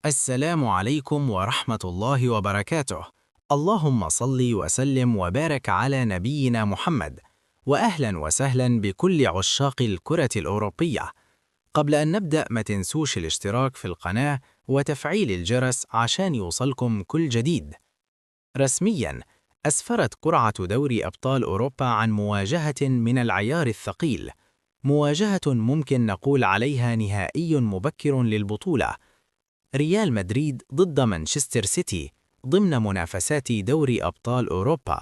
السلام عليكم ورحمة الله وبركاته. اللهم صل وسلم وبارك على نبينا محمد، وأهلا وسهلا بكل عشاق الكرة الأوروبية. قبل أن نبدأ، ما تنسوش الاشتراك في القناة وتفعيل الجرس عشان يوصلكم كل جديد. رسميا، أسفرت قرعة دوري أبطال أوروبا عن مواجهة من العيار الثقيل، مواجهة ممكن نقول عليها نهائي مبكر للبطولة: ريال مدريد ضد مانشستر سيتي ضمن منافسات دوري أبطال أوروبا.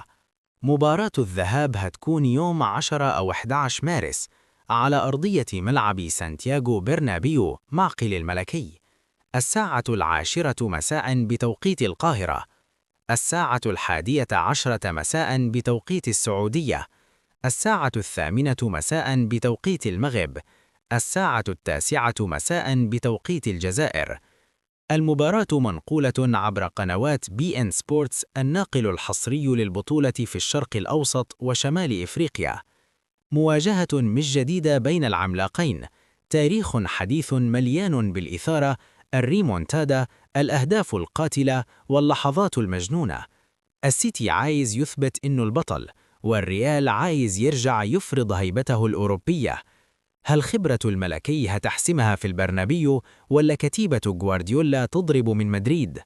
مباراة الذهاب هتكون يوم 10 أو 11 مارس على أرضية ملعب سانتياغو برنابيو معقل الملكي، الساعة 10 مساء بتوقيت القاهرة، الساعة 11 مساء بتوقيت السعودية، الساعة 8 مساء بتوقيت المغرب، الساعة 9 مساء بتوقيت الجزائر. المباراة منقولة عبر قنوات beIN Sports، الناقل الحصري للبطولة في الشرق الأوسط وشمال إفريقيا. مواجهة مش جديدة بين العملاقين، تاريخ حديث مليان بالإثارة، الريمونتادا، الأهداف القاتلة واللحظات المجنونة. السيتي عايز يثبت إنه البطل، والريال عايز يرجع يفرض هيبته الأوروبية. هل خبرة الملكي هتحسمها في البرنابيو ولا كتيبة جوارديولا تضرب من مدريد؟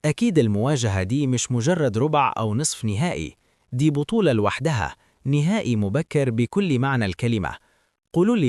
أكيد المواجهة دي مش مجرد ربع أو نصف نهائي، دي بطولة لوحدها، نهائي مبكر بكل معنى الكلمة. قولوا لي